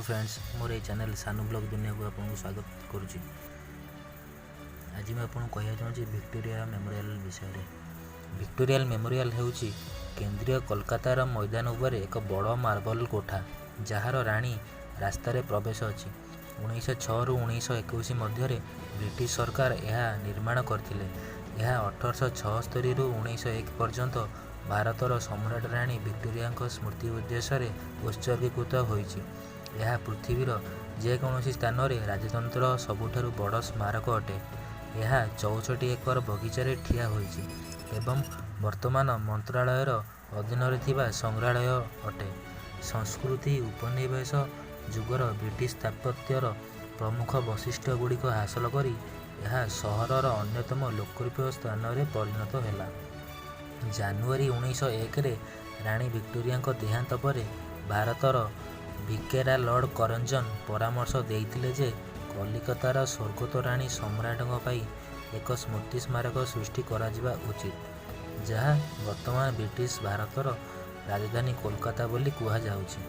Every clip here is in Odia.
ଫ୍ରେଣ୍ଡସ୍, ମୋର ଏଇ ଚ୍ୟାନେଲ୍ ସାନୁ ବ୍ଲଗ୍ ଦୁନିଆକୁ ଆପଣଙ୍କୁ ସ୍ୱାଗତ କରୁଛି। ଆଜି ମୁଁ ଆପଣଙ୍କୁ କହିବାକୁ ଚାହୁଁଛି ଭିକ୍ଟୋରିଆ ମେମୋରିଆଲ ବିଷୟରେ। ଭିକ୍ଟୋରିଆଲ ମେମୋରିଆଲ ହେଉଛି କେନ୍ଦ୍ରୀୟ କୋଲକାତାର ମଇଦାନ ଉପରେ ଏକ ବଡ଼ ମାର୍ବଲ କୋଠା, ଯାହାର ରାଣୀ ରାସ୍ତାରେ ପ୍ରବେଶ ଅଛି। 1906ରୁ 1921 ମଧ୍ୟରେ ବ୍ରିଟିଶ ସରକାର ଏହା ନିର୍ମାଣ କରିଥିଲେ। ଏହା 1876ରୁ 1901 ପର୍ଯ୍ୟନ୍ତ ଭାରତର ସମ୍ରାଟ ରାଣୀ ଭିକ୍ଟୋରିଆଙ୍କ ସ୍ମୃତି ଉଦ୍ଦେଶ୍ୟରେ ଉତ୍ସର୍ଗୀକୃତ ହୋଇଛି। ଏହା ପୃଥିବୀର ଯେକୌଣସି ସ୍ଥାନରେ ରାଜତନ୍ତ୍ର ସବୁଠାରୁ ବଡ଼ ସ୍ମାରକ ଅଟେ। ଏହା 64 ଏକର ବଗିଚାରେ ଠିଆ ହୋଇଛି ଏବଂ ବର୍ତ୍ତମାନ ମନ୍ତ୍ରାଳୟର ଅଧୀନରେ ଥିବା ସଂଗ୍ରହାଳୟ ଅଟେ। ସଂସ୍କୃତି ଉପନିବେଶ ଯୁଗର ବ୍ରିଟିଶ ସ୍ଥାପତ୍ୟର ପ୍ରମୁଖ ବୈଶିଷ୍ଟ୍ୟଗୁଡ଼ିକ ହାସଲ କରି ଏହା ସହରର ଅନ୍ୟତମ ଲୋକପ୍ରିୟ ସ୍ଥାନରେ ପରିଣତ ହେଲା। ଜାନୁଆରୀ 1901ରେ ରାଣୀ ଭିକ୍ଟୋରିଆଙ୍କ ଦେହାନ୍ତ ପରେ ଭାରତର ଭିକେରା ଲର୍ଡ଼ କରଞ୍ଜନ ପରାମର୍ଶ ଦେଇଥିଲେ ଯେ କଲିକତାର ସ୍ୱର୍ଗତ ରାଣୀ ସମ୍ରାଟଙ୍କ ପାଇଁ ଏକ ସ୍ମୃତି ସ୍ମାରକ ସୃଷ୍ଟି କରାଯିବା ଉଚିତ, ଯାହା ବର୍ତ୍ତମାନ ବ୍ରିଟିଶ ଭାରତର ରାଜଧାନୀ କୋଲକାତା ବୋଲି କୁହାଯାଉଛି।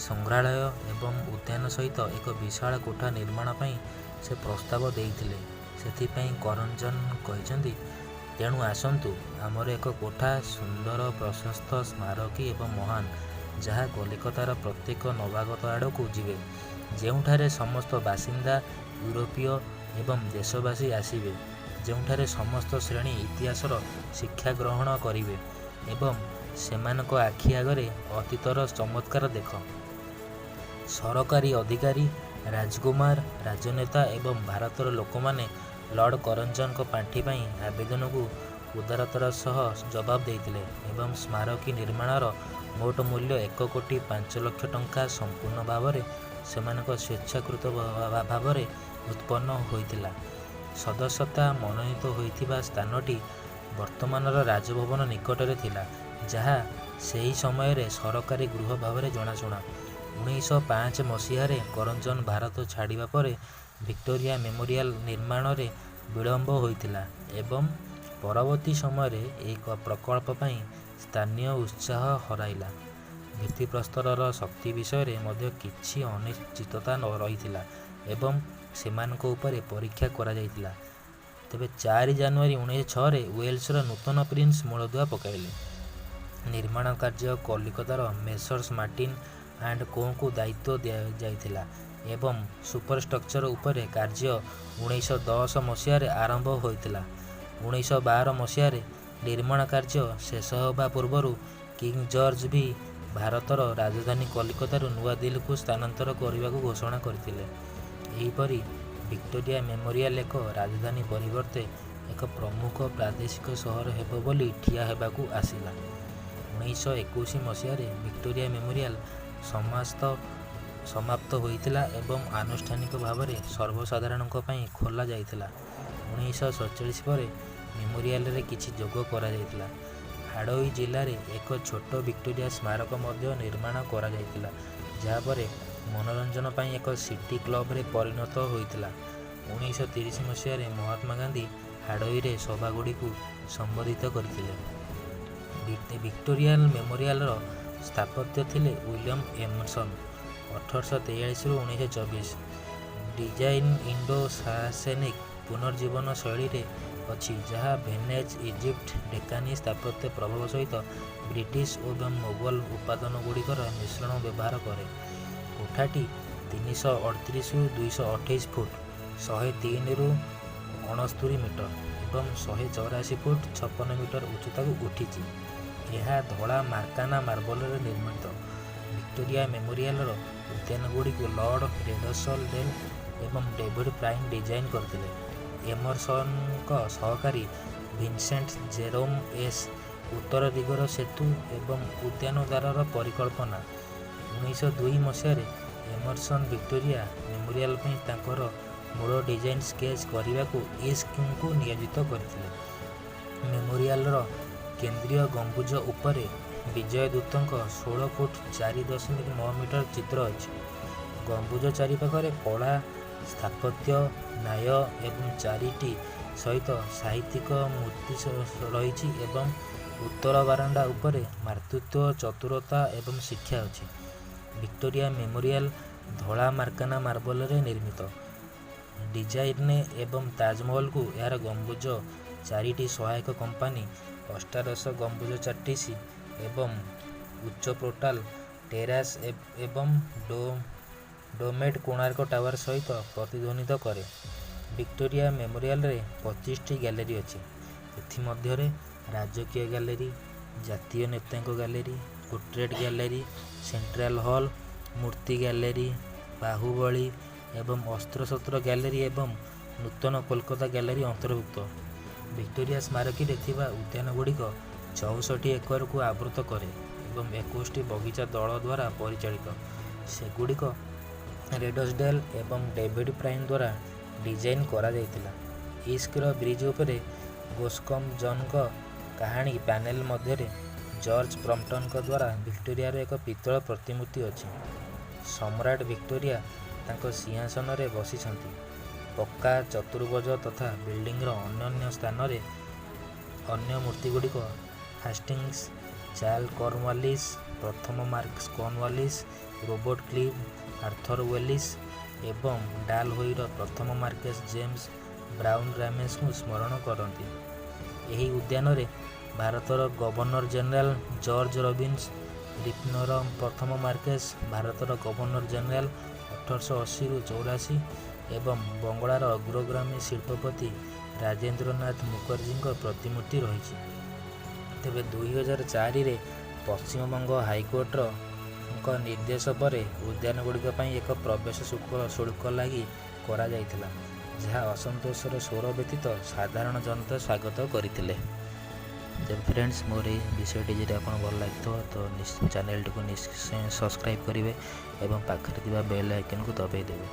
ସଂଗ୍ରହାଳୟ ଏବଂ ଉଦ୍ୟାନ ସହିତ ଏକ ବିଶାଳ କୋଠା ନିର୍ମାଣ ପାଇଁ ସେ ପ୍ରସ୍ତାବ ଦେଇଥିଲେ। ସେଥିପାଇଁ କରଞ୍ଜନ କହିଛନ୍ତି, "ତେଣୁ ଆସନ୍ତୁ ଆମର ଏକ କୋଠା, ସୁନ୍ଦର, ପ୍ରଶସ୍ତ, ସ୍ମାରକୀ ଏବଂ ମହାନ, ଯାହା କଲିକତାର ପ୍ରତ୍ୟେକ ନବାଗତ ଆଡ଼କୁ ଯିବେ, ଯେଉଁଠାରେ ସମସ୍ତ ବାସିନ୍ଦା, ୟୁରୋପୀୟ ଏବଂ ଦେଶବାସୀ ଆସିବେ, ଯେଉଁଠାରେ ସମସ୍ତ ଶ୍ରେଣୀ ଇତିହାସର ଶିକ୍ଷା ଗ୍ରହଣ କରିବେ ଏବଂ ସେମାନଙ୍କ ଆଖି ଆଗରେ ଅତୀତର ଚମତ୍କାର ଦେଖ।" ସରକାରୀ ଅଧିକାରୀ, ରାଜକୁମାର, ରାଜନେତା ଏବଂ ଭାରତର ଲୋକମାନେ ଲର୍ଡ଼ କରଞ୍ଜନଙ୍କ ପାଣ୍ଠି ପାଇଁ ଆବେଦନକୁ ଉଦାରତାର ସହ ଜବାବ ଦେଇଥିଲେ ଏବଂ ସ୍ମାରକୀ ନିର୍ମାଣର ମୋଟ ମୂଲ୍ୟ 1 କୋଟି 5 ଲକ୍ଷ ଟଙ୍କା ସମ୍ପୂର୍ଣ୍ଣ ଭାବରେ ସେମାନଙ୍କ ସ୍ୱେଚ୍ଛାକୃତ ଭାବରେ ଉତ୍ପନ୍ନ ହୋଇଥିଲା। ସଦସ୍ୟତା ମନୋନୀତ ହୋଇଥିବା ସ୍ଥାନଟି ବର୍ତ୍ତମାନର ରାଜଭବନ ନିକଟରେ ଥିଲା, ଯାହା ସେହି ସମୟରେ ସରକାରୀ ଗୃହ ଭାବରେ ଜଣାଶୁଣା। 1905 ମସିହାରେ କରଞ୍ଜନ ଭାରତ ଛାଡ଼ିବା ପରେ ଭିକ୍ଟୋରିଆ ମେମୋରିଆଲ ନିର୍ମାଣରେ ବିଳମ୍ବ ହୋଇଥିଲା ଏବଂ ପରବର୍ତ୍ତୀ ସମୟରେ ଏହି ପ୍ରକଳ୍ପ ପାଇଁ ସ୍ଥାନୀୟ ଉତ୍ସାହ ହରାଇଲା। ଭିତ୍ତିପ୍ରସ୍ତରର ଶକ୍ତି ବିଷୟରେ ମଧ୍ୟ କିଛି ଅନିଶ୍ଚିତତା ରହିଥିଲା ଏବଂ ସେମାନଙ୍କ ଉପରେ ପରୀକ୍ଷା କରାଯାଇଥିଲା। ତେବେ 4 ଜାନୁଆରୀ 1906ରେ ୱେଲ୍ସର ନୂତନ ପ୍ରିନ୍ସ ମୂଳଦୁଆ ପକାଇଲେ। ନିର୍ମାଣ କାର୍ଯ୍ୟ କଲିକତାର ମେସର୍ସ ମାର୍ଟିନ୍ ଆଣ୍ଡ କୋଙ୍କୁ ଦାୟିତ୍ୱ ଦିଆଯାଇଥିଲା ଏବଂ ସୁପରଷ୍ଟ୍ରକ୍ଚର ଉପରେ କାର୍ଯ୍ୟ 1910 ମସିହାରେ ଆରମ୍ଭ ହୋଇଥିଲା। 1912 ମସିହାରେ ନିର୍ମାଣ କାର୍ଯ୍ୟ ଶେଷ ହେବା ପୂର୍ବରୁ କିଙ୍ଗ ଜର୍ଜ ଭି ଭାରତର ରାଜଧାନୀ କଲିକତାରୁ ନୂଆଦିଲ୍ଲୀକୁ ସ୍ଥାନାନ୍ତର କରିବାକୁ ଘୋଷଣା କରିଥିଲେ। ଏହିପରି ଭିକ୍ଟୋରିଆ ମେମୋରିଆଲ ଏକ ରାଜଧାନୀ ପରିବର୍ତ୍ତେ ଏକ ପ୍ରମୁଖ ପ୍ରାଦେଶିକ ସହର ହେବ ବୋଲି ଠିଆ ହେବାକୁ ଆସିଲା। 1921 ମସିହାରେ ଭିକ୍ଟୋରିଆ ମେମୋରିଆଲ ସମାପ୍ତ ହୋଇଥିଲା ଏବଂ ଆନୁଷ୍ଠାନିକ ଭାବରେ ସର୍ବସାଧାରଣଙ୍କ ପାଇଁ ଖୋଲା ଯାଇଥିଲା। 1947 ପରେ ମେମୋରିଆଲରେ କିଛି ଯୋଗ କରାଯାଇଥିଲା। ହାର୍ଡୋଇ ଜିଲ୍ଲାରେ ଏକ ଛୋଟ ଭିକ୍ଟୋରିଆ ସ୍ମାରକ ମଧ୍ୟ ନିର୍ମାଣ କରାଯାଇଥିଲା, ଯାହା ପରେ ମନୋରଞ୍ଜନ ପାଇଁ ଏକ ସିଟି କ୍ଲବରେ ପରିଣତ ହୋଇଥିଲା। 1930 ମସିହାରେ ମହାତ୍ମା ଗାନ୍ଧୀ ହାର୍ଡୋଇରେ ସଭାଗୁଡ଼ିକୁ ସମ୍ବୋଧିତ କରିଥିଲେ। ଭିକ୍ଟୋରିଆ ମେମୋରିଆଲର ସ୍ଥାପତ୍ୟ ଥିଲେ ୱିଲିୟମ ଏମର୍ସନ 1843ରୁ 1924। ଡିଜାଇନ୍ ଇଣ୍ଡୋ ସାରାସେନିକ୍ ପୁନର୍ଜୀବନ ଶୈଳୀରେ ଅଛି, ଯାହା ଭେନିସ୍, ଇଜିପ୍ଟ, ଡେକାନି ସ୍ଥାପତ୍ୟ ପ୍ରଭାବ ସହିତ ବ୍ରିଟିଶ ଏବଂ ମୋଗଲ ଉପାଦାନଗୁଡ଼ିକର ମିଶ୍ରଣ ବ୍ୟବହାର କରେ। କୋଠାଟି 338ରୁ 228 ଫୁଟ 103ରୁ 69 ମିଟର ଏବଂ 184 ଫୁଟ 56 ମିଟର ଉଚ୍ଚତାକୁ ଉଠିଛି। ଏହା ଧଳା ମାକ୍ରାନା ମାର୍ବଲରେ ନିର୍ମିତ। ଭିକ୍ଟୋରିଆ ମେମୋରିଆଲର ଉଦ୍ୟାନଗୁଡ଼ିକୁ ଲର୍ଡ଼ ରେଡସଲ ଡେଲ ଏବଂ ଡେଭିଡ ପ୍ରାଇନ୍ ଡିଜାଇନ୍ କରିଥିଲେ। ଏମର୍ସନଙ୍କ ସହକାରୀ ଭିନସେଣ୍ଟ ଜେରୋମ ଏସ୍ ଉତ୍ତର ଦିଗର ସେତୁ ଏବଂ ଉଦ୍ୟାନ ଦ୍ୱାରର ପରିକଳ୍ପନା। 1902 ମସିହାରେ ଏମର୍ସନ ଭିକ୍ଟୋରିଆ ମେମୋରିଆଲ ପାଇଁ ତାଙ୍କର ମୂଳ ଡିଜାଇନ୍ ସ୍କେଚ୍ କରିବାକୁ ଇସ୍କଙ୍କୁ ନିୟୋଜିତ କରିଥିଲେ। ମେମୋରିଆଲର କେନ୍ଦ୍ରୀୟ ଗମ୍ବୁଜ ଉପରେ ବିଜୟ ଦୂତଙ୍କ 16 ଫୁଟ 4.9 ମିଟର ଚିତ୍ର ଅଛି। ଗମ୍ବୁଜ ଚାରିପାଖରେ କଳା, ସ୍ଥାପତ୍ୟ, ନ୍ୟାୟ ଏବଂ ଚାରିଟି ସହିତ ସାହିତ୍ୟିକ ମୂର୍ତ୍ତି ରହିଛି ଏବଂ ଉତ୍ତର ବାରଣ୍ଡା ଉପରେ ମାତୃତ୍ୱ, ଚତୁରତା ଏବଂ ଶିକ୍ଷା ଅଛି। ଭିକ୍ଟୋରିଆ ମେମୋରିଆଲ ଧଳା ମାର୍କାନା ମାର୍ବଲରେ ନିର୍ମିତ। ଡିଜାଇନରେ ଏବଂ ତାଜମହଲକୁ ଏହାର ଗମ୍ବୁଜ, ଚାରିଟି ସହାୟକ କମ୍ପାନୀ, ଅଷ୍ଟାଦଶ ଗମ୍ବୁଜ ଚାଟିସ୍ ଏବଂ ଉଚ୍ଚ ପୋର୍ଟାଲ, ଟେରାସ୍ ଏବଂ ଡୋମେଡ୍ କୋଣାର୍କ ଟାୱାର ସହିତ ପ୍ରତିଧ୍ୱନିତ କରେ। ଭିକ୍ଟୋରିଆ ମେମୋରିଆଲରେ 25ଟି ଗ୍ୟାଲେରୀ ଅଛି। ଏଥିମଧ୍ୟରେ ରାଜକୀୟ ଗ୍ୟାଲେରୀ, ଜାତୀୟ ନେତାଙ୍କ gallery, portrait gallery, central hall, ମୂର୍ତ୍ତି ଗ୍ୟାଲେରୀ, ବାହୁବଳୀ ଏବଂ ଅସ୍ତ୍ରଶସ୍ତ୍ର ଗ୍ୟାଲେରୀ ଏବଂ ନୂତନ କୋଲକାତା ଗ୍ୟାଲେରୀ ଅନ୍ତର୍ଭୁକ୍ତ। ଭିକ୍ଟୋରିଆ ସ୍ମାରକୀରେ ଥିବା ଉଦ୍ୟାନଗୁଡ଼ିକ 64 ଏକରକୁ ଆବୃତ କରେ ଏବଂ 21ଟି ବଗିଚା ଦଳ ଦ୍ୱାରା ପରିଚାଳିତ। ସେଗୁଡ଼ିକ ରେଡସଡେଲ୍ ଏବଂ ଡେଭିଡ୍ ପ୍ରାଇମ୍ ଦ୍ୱାରା ଡିଜାଇନ୍ କରାଯାଇଥିଲା। ଇସ୍କର ବ୍ରିଜ୍ ଉପରେ ଗୋସ୍କମ୍ ଜନ୍ଙ୍କ କାହାଣୀ ପ୍ୟାନେଲ୍ ମଧ୍ୟରେ ଜର୍ଜ ବ୍ରମ୍ପଟନ୍ଙ୍କ ଦ୍ୱାରା ଭିକ୍ଟୋରିଆର ଏକ ପିତ୍ତଳ ପ୍ରତିମୂର୍ତ୍ତି ଅଛି। ସମ୍ରାଟ ଭିକ୍ଟୋରିଆ ତାଙ୍କ ସିଂହାସନରେ ବସିଛନ୍ତି। ପକ୍କା ଚତୁର୍ଭୁଜ ତଥା ବିଲ୍ଡିଂର ଅନ୍ୟାନ୍ୟ ସ୍ଥାନରେ ଅନ୍ୟ ମୂର୍ତ୍ତିଗୁଡ଼ିକ ହାଷ୍ଟିଙ୍ଗସ୍, ଚାର୍ଲସ କର୍ନୱାଲିସ୍, ପ୍ରଥମ Marquess Cornwallis, Robert Clive, Arthur Wellesley ଏବଂ ଡାଲହୌସିର ପ୍ରଥମ ମାର୍କେସ୍ ଜେମ୍ସ ବ୍ରାଉନ୍ ରାମସେଙ୍କୁ ସ୍ମରଣ କରନ୍ତି। ଏହି ଉଦ୍ୟାନରେ ଭାରତର ଗଭର୍ଣ୍ଣର ଜେନେରାଲ ଜର୍ଜ ରବିନ୍ସ, ରିପନର ପ୍ରଥମ ମାର୍କେସ୍, ଭାରତର ଗଭର୍ଣ୍ଣର ଜେନେରାଲ 1880ରୁ 84 ଏବଂ ବଙ୍ଗଳାର ଅଗ୍ରଗାମୀ ଶିଳ୍ପପତି ରାଜେନ୍ଦ୍ରନାଥ ମୁଖାର୍ଜୀଙ୍କ ପ୍ରତିମୂର୍ତ୍ତି ରହିଛି। ତେବେ 2004ରେ ପଶ୍ଚିମବଙ୍ଗ ହାଇକୋର୍ଟଙ୍କ ନିର୍ଦ୍ଦେଶ ପରେ ଉଦ୍ୟାନଗୁଡ଼ିକ ପାଇଁ ଏକ ପ୍ରବେଶ ଶୁଳ୍କ ଲାଗି କରାଯାଇଥିଲା, ଯାହା ଅସନ୍ତୋଷର ସ୍ୱର ବ୍ୟତୀତ ସାଧାରଣ ଜନତା ସ୍ୱାଗତ କରିଥିଲେ। ତେବେ ଫ୍ରେଣ୍ଡସ୍, ମୋର ଏଇ ବିଷୟଟି ଯଦି ଆପଣଙ୍କୁ ଭଲ ଲାଗିଥିବ, ତ ଚ୍ୟାନେଲଟିକୁ ନିଶ୍ଚୟ ସବସ୍କ୍ରାଇବ୍ କରିବେ ଏବଂ ପାଖରେ ଥିବା ବେଲ୍ ଆଇକନ୍କୁ ଦବାଇ ଦେବେ।